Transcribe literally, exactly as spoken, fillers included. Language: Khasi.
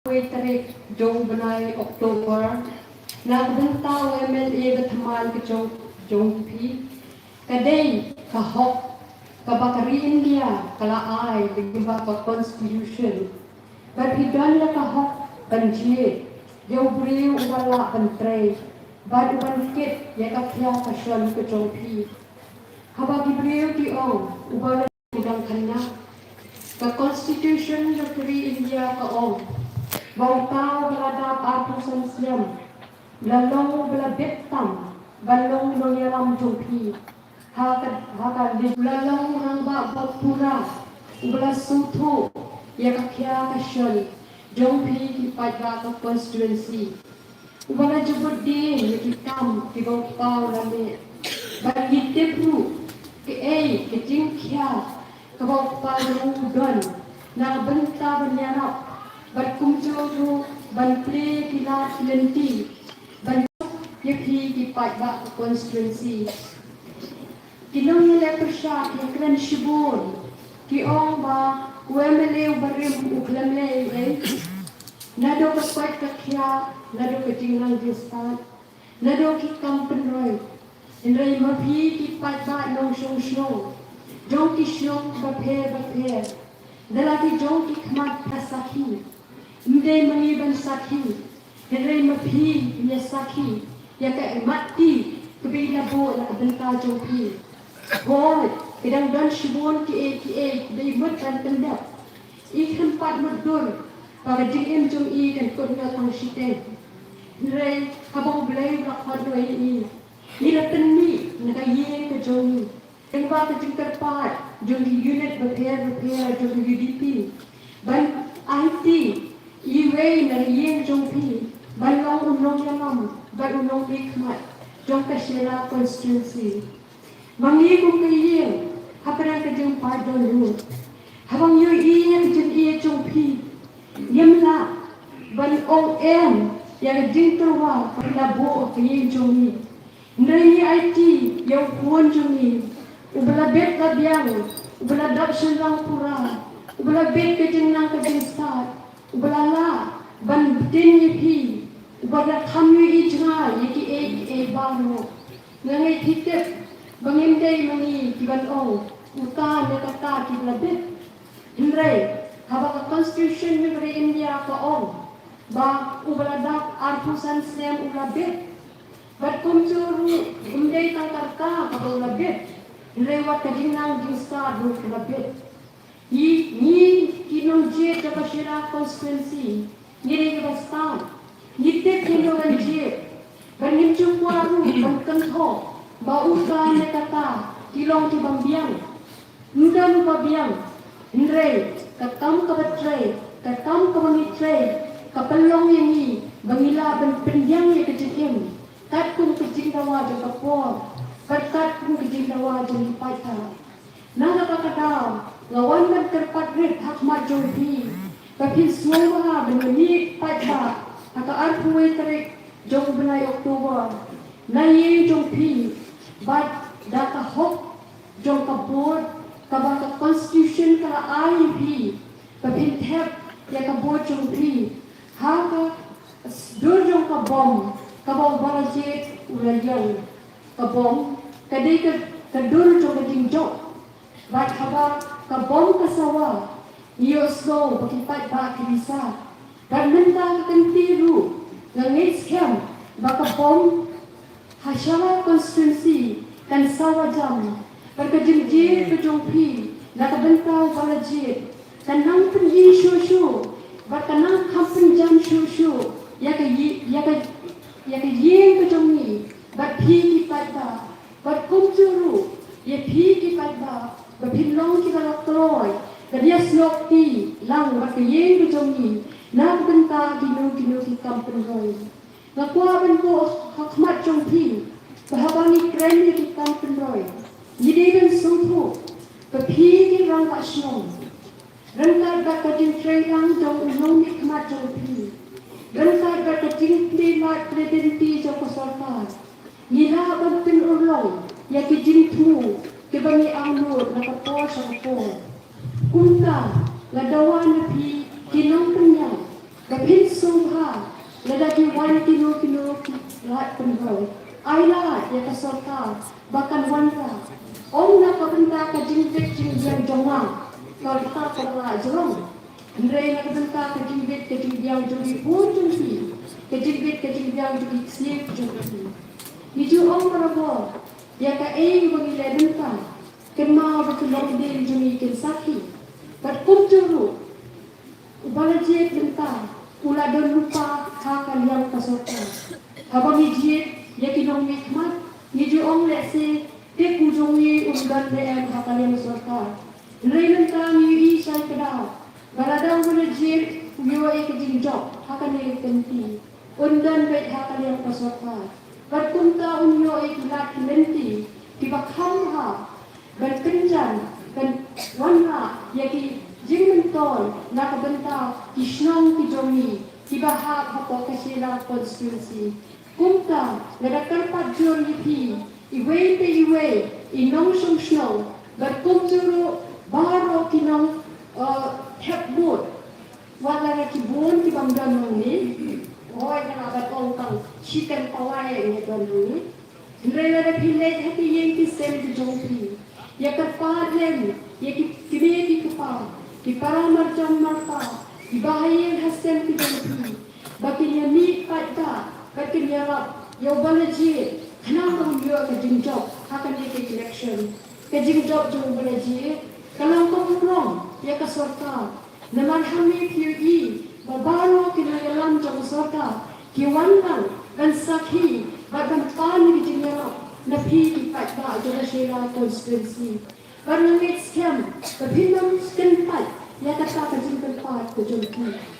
wei tarik jong u bnai October, na ka bynta u M L A ba thymmai ka jong, jong phi, ka dei ka hok kaba ka ri India ka la ai lyngba ka Constitution. Bad phi don ïa ka hok ban jied ïa u briew uba lah ban trei bad u ban kit ïa ka khia ka shon ka jong phi. Haba ki briew ki ong uba la dang khynnah, ka Constitution jong ka ri India ka ong ba uta uba la dap arphew san snem u la long uba la bit tam ban long nongïalam jong phi. Ha ka, ha ka list u la long u rangbah ba pura uba la sngewthuh ïa ka khia ka shon jong phi ki paidbah ka constituency, uba la jubut dien ïa ki kam kiba u kpa u la leh. Bad ngi tip ruh kaei ka jingkhia kaba u kpa jong u u don na ka bynta ban ïarap bad kumjuh ruh ban plie ki lad ki lynti ban ïa phi ki paidbah ka constituency. Ki nongïaleh pyrshah ki kren shibun, ki ong ba u M L A u barim u khlem leh ei ei. Naduh ka koit ka khiah, naduh ka jingnang jingstad, naduh ki kam pynroi. Hynrei ma phi ki paidbah nongshong shnong jong ki shnong bapher bapher, da la ki jong ki khmat ka sakhi. Ym dei ma ngi ban sakhi, hynrei ma phi ïa sakhi ïa ka matti kaba i la buh na ka bynta jong phi. Hooid, ki dang don shibun kiei kiei kiba i mut ban pyndep. I khlem pat mutdur ba ka jingim jong i kan kut noh tang shiteng. Hynrei haba U Blei u la khot noh ïa i, i la pynmih na ka ïing ka jong i. Lyngba ka jingkyrpad jong ki unit bapher bapher jong ka U D P ban aiti iwei na ïing jong phi ban long u nongïalam bad u nongmihkhmat jong ka Shella constituency. Ma ngi kum ka ïing, hapdeng ka jingpait dohnud, haba ngi ïohi ïa ka jingïeit jong phi, ngim lah ban ong em ïa ka jingtyrwa kaba la buh ha ka ïing jong ngi. Hynrei ngi aiti ïa u khun jong ngi uba la bit la biang, uba la dap shynrang pura, uba la bit ka jingnang ka jingstad, uba la lah ban btin ïa phi, uba la kham ïohi jngai ïa kiei kiei baroh. Nga ngeit phi tip ba ngim dei ma ngi kiban ong uta ne kata kiba la bit. Hynrei haba ka Constitution jong ka ri India ka ong ba uba la dap arphew san snem u la bit. Bad kumjuh ruh ym dei tang ka rta kaba u la bit, hynrei wat ka jingnang jingstad ruh ka la bit. Ngi, ngi ki nongjied jong ka Shella constituency, ngi dei kiba stad. Ngi tip ngi dei ban jied. Bad ngim ju kwah ruh ban kynthoh ba uta ne kata ki long ki bym biang. Ym don uba biang, hynrei ka kam kaba trei, ka kam kaba ngi trei, ka pynlong ïa ngi ba ngi lah ban pynbiang ïa ka jingim katkum ka jingdawa jong ka por bad katkum ka jingdawa jong ki paidbah. Na kata ka daw nga wan ban kyrpad rit ha khmat jong phi ba phin sngewbha ban ïamih paidbah ha ka arphew wei tarik jong u bnai October na ïing jong phi, bad da ka hok jong ka vote kaba ka Constitution ka la ai ïa phi, ba phin thep ïa ka vote jong phi ha ka dur jong ka bom kaba u ba la jied u la ïeng. Ka bom ka dei ka, ka dur jong ka jingjop. Bad haba ka bom ka sawa, ngi ïohsngew ba ki paidbah ki risa. Bad mynta ka kynti ruh nga ngeit skhem ba ka bom ha Shella constituency kan sawa jam. Bad ka jingjied ka jong phi na ka bynta u ba la jied kan nang pyni shuh shuh bad kan nang kham pynjam shuh shuh ïa ka ïi-, ïa ka, ïa ka ïing ka jong ngi bad phi ki paidbah. Bad kumjuh ruh ïa phi ki paidbah ba phin long kiba la kloi ban ïasnoh kti lang bad ka ïing ka jong ngi na ka bynta kino kino ki kam pynroi. Nga kwah ban buh ha khmat jong phi ba haba ngi kren ïa ki kam pynroi, ngi dei ban sngewthuh ba phi ki rangbah shnong, ryngkat bad ka jingtreilang jong u nongmihkhmat jong phi, ryngkat bad ka jingplie lad plie lynti jong ka sorkar, ngi lah ban pynurlong ïa ki jingthmu kiba ngi angnud na ka por sha ka por. Kumta nga dawa na phi ki nongpynïaid, Ba phin sngewbha lada ki wan kino kino ki lad pynroi, ai lad ïa ka sorkar ba kan wanrah. Ym na ka bynta ka jingbit jingbiang jong nga, ka bynta ka la jrong. Hynrei na ka bynta ka jingbit ka jingbiang jong ki khun jong phi, ka jingbit ka jingbiang jong ki ksiew jong phi. Ngi ju ong barabor ïa kaei ba ngi leh mynta, kynmaw ba ki longdien jong ngi kin sakhi. Bad kumjuh ruh u ba la jied mynta u la don lypa ha ka liang ka sorkar. Haba ngi jied ïa ki nongmihkhmat, ngi ju ong lehse te u jong ngi um don ne em ha ka liang sorkar. Hynrei mynta ngi ïohi shai kdaw ba lada u ba la jied u ïoh ïa ka jingjop ha kane ka kynti, un don beit ha ka liang ka sorkar. Bad kumta un ïoh ïa ki lad ki lynti kiba kham bha ban pynjan, ban wanrah ïa ki jingmyntoi na ka bynta ki shnong ki jong ngi kiba hap hapoh ka Shella constituency. Kumta nga da kyrpad jur ïa phi iwei pa iwei, i nongshong shnong bad kumjuh ruh baroh ki nong, eh, thep vote. Wat la ki bun ki bym don hangne. Hooid, nga la ban ong tang shispah pawai ngi don hangne. Hynrei lada phi leit ha ki ïing ki sem ki jong phi, ïa kyrpad lem ïa ki kmie ki kpa, ki para marjan marpa, ki bahaïing ha sem ki jong phi, ba kin ïa mih paidbah, ba kin ïarap ïa u ba la jied, khnang ba un ïoh ka jingjop ha kane ka election. Ka jingjop jong u ba la jied ka long kumno ïa ka sorkar. Namar hangne phi ïohi ba baroh ki nongïalam jong ka sorkar ki wan lang ban sakhi bad ban pan ïa ki jingïarap na phi ki paidbah jong ka Shella constituency. Bad nga ngeit skhem ba phin ym skhem pat ïa kata ka jingkyrpad ka jong phi.